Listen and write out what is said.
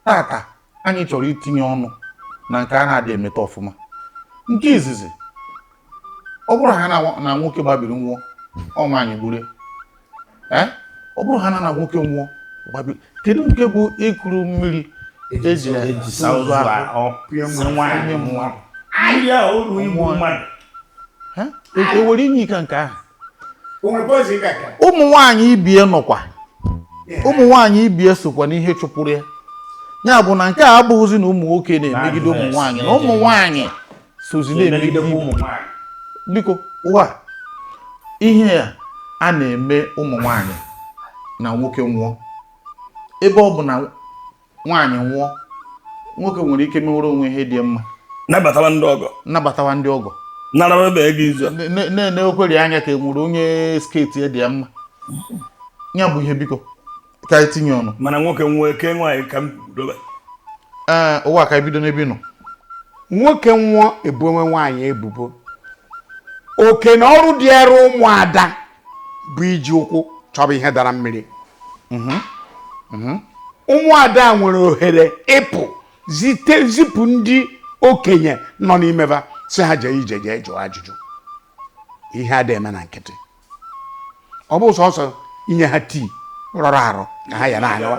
Tata anyị chọrọ itinye ọnụ na nke a na-adị emeta ọfụma. Nke izizi, ọ bụrụ ha na nwoke gbabiri nwụọ, ọ nwaanyị gburu ee, ọ bụrụ ha na nwoke nwụọ gbabiri, kedu nke bụ ịkụrụ mmiri eji esa ozu ahụ nwaanyị nwụọ? Mmiri ahụ olu igbu mmadụ. Ewere inye ike nke ahụ. Ụmụ nwaanyị ibie nọkwa, ụmụ nwaanyị ibie sokwa n'ihe chụpụrụ ya. Ya bụ na nke a abụghịzi na ụmụ nwoke na-emegide ụmụ nwaanyị, na ụmụ nwaanyị sozi na-emegide ụmụ nwaanyị. Biko, ụwa ihe a a na-eme ụmụ nwaanyị na nwoke nwụọ, ebe ọ bụ na nwaanyị nwụọ, nwoke nwere ike mewere onwe ihe dị mma, nabatawa ndị ọgọ, nabatawa ndị ọgọ, narawa ebe ego izu, na-enekweri anya ka e nwere onye skirt dị ya mma. Ya bụ ihe, biko, ka anyị tinye ọnụ. Mana nwoke nwụọ, ke nwaanyị ka m dobe. Ee, ụwa, ka anyị bido n'ebe ị nọ. Nwoke nwụọ, ebuonwe nwaanyị ebubo. Oke na ọrụ dịara ụmụada bụ iji ụkwụ chọba ihe dara mmiri. Ụmụada nwere ohere ịpụ zite zipụ ndị okenye nọ n'imeba, si ha jee ije, jee jụọ ajụjụ. Ihe ada eme na nkịtị, ọ bụ sọsọ inye ha tii rọrọ arọ ka ha ya na-aṅụwa.